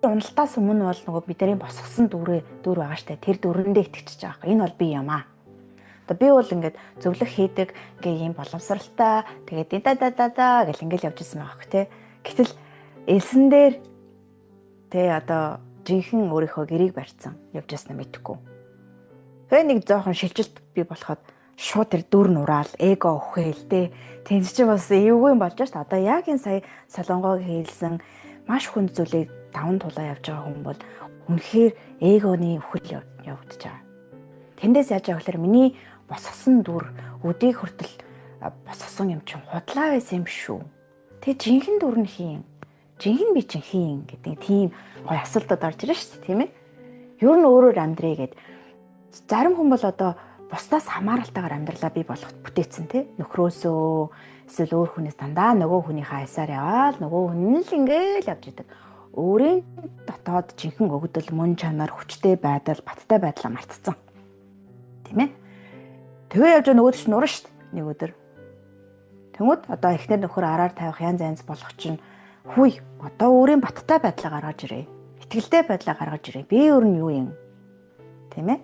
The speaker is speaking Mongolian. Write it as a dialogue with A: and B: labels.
A: Уналтаас өмнө бол нөгөө бидний босгосон дүрээ дүр байгаа штэ. Тэр дүрэндээ итгэчихэж байгаа. Энэ бол би юм аа. Одоо би бол ингээд зөвлөх хийдэг, ингээ ийм боломсралтай, тэгээд да да да да гэл ингээл явж исэн байгаа хөх те. Гэтэл элсэн дээр тэ одоо жинхэнэ өөрийнхөө гэрийг барьцсан явж яснаа мэдэхгүй. Тэгээ нэг жоохон шилжилт би болоход шууд тэр дүр нураал, эго өхөөл те. Тэнд чинь бас эвгүй юм болж шít. Одоо яг энэ сая Солонгог хийлсэн маш хүнд зүйлийг даван тулаа явж байгаа хүн бол үнэхээр эгоны үхэл явагдаж байгаа. Тэндээс яаж байгаа гэхээр миний босгосон дүр өдийг хүртэл босгосон юм чинь худлаа байсан юм шүү. Тэгээ жинхэнэ дүр нь хийн. Жинхэнэ би чинь хийн гэдэг тийм гой асуултууд орж ирнэ шүү дээ, тийм ээ. Ер нь өөрөөр амьдрий гэд. Зарим хүн бол одоо бусдаас хамааралтайгаар амьдралаа бий болгох бүтээцэн тий. Нөхрөөсөө эсвэл өөр хүнээс дандаа нөгөө хүнийхээ аясаар яваал нөгөө хүн нь л ингээл явж идэг. Өөрийн дотоод жинхэнэ өгдөл, мөн чанар, хүчтэй байдал, баттай байдлаа мартцсан. Тийм ээ. Тэгээ явж нөгөөд чинь нурна шүү дээ. Нэг өдөр. Тэнгүүд одоо эхнэр нөхөр араар тавих янз янз болох чинь хүй одоо өөрийн баттай байдлаа гаргаж ирээ. Итгэлтэй байдлаа гаргаж ирээ. Би өөр нь юу юм? Тийм ээ.